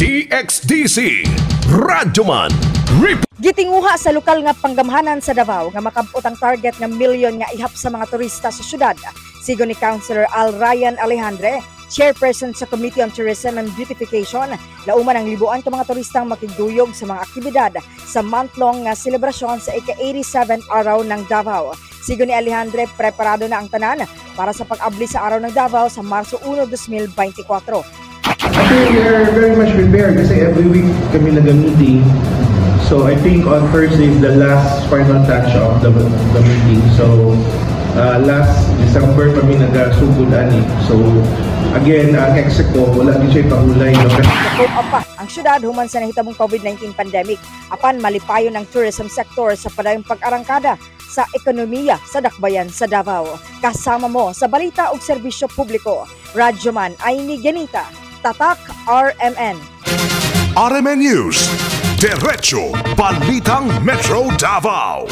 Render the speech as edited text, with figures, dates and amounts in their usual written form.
DXDC Radyoman Rip. Gitinguha sa lokal nga panggamhanan sa Davao nga makabot ang target nga milyon nga ihap sa mga turista sa syudad. Sigon ni Councilor Al Ryan Alejandre, chairperson sa Committee on Tourism and Beautification, lauman ang libuan ka mga turistang makigduyog sa mga aktibidad sa month-long nga selebrasyon sa ika-87 Araw ng Davao. Sigon ni Alejandre, preparado na ang tanan para sa pag-abli sa Araw ng Davao sa Marso 1, 2024. Actually, we are very much prepared kasi every week kami nag-meeting. So I think on Thursday is the last final touch of the meeting. So last December kami nag-sugod ani. So again, ang Execo, wala din siya pahulay. No? Cope up pa ang syudad human sa nahitabong COVID-19 pandemic apan malipayon ang tourism sector sa padayong pag-arangkada sa ekonomiya sa dakbayan sa Davao. Kasama mo sa balita ug serbisyo publiko, Radyoman Aini Genita, Tatak RMN. RMN News. Diretso Balitang Metro Davao.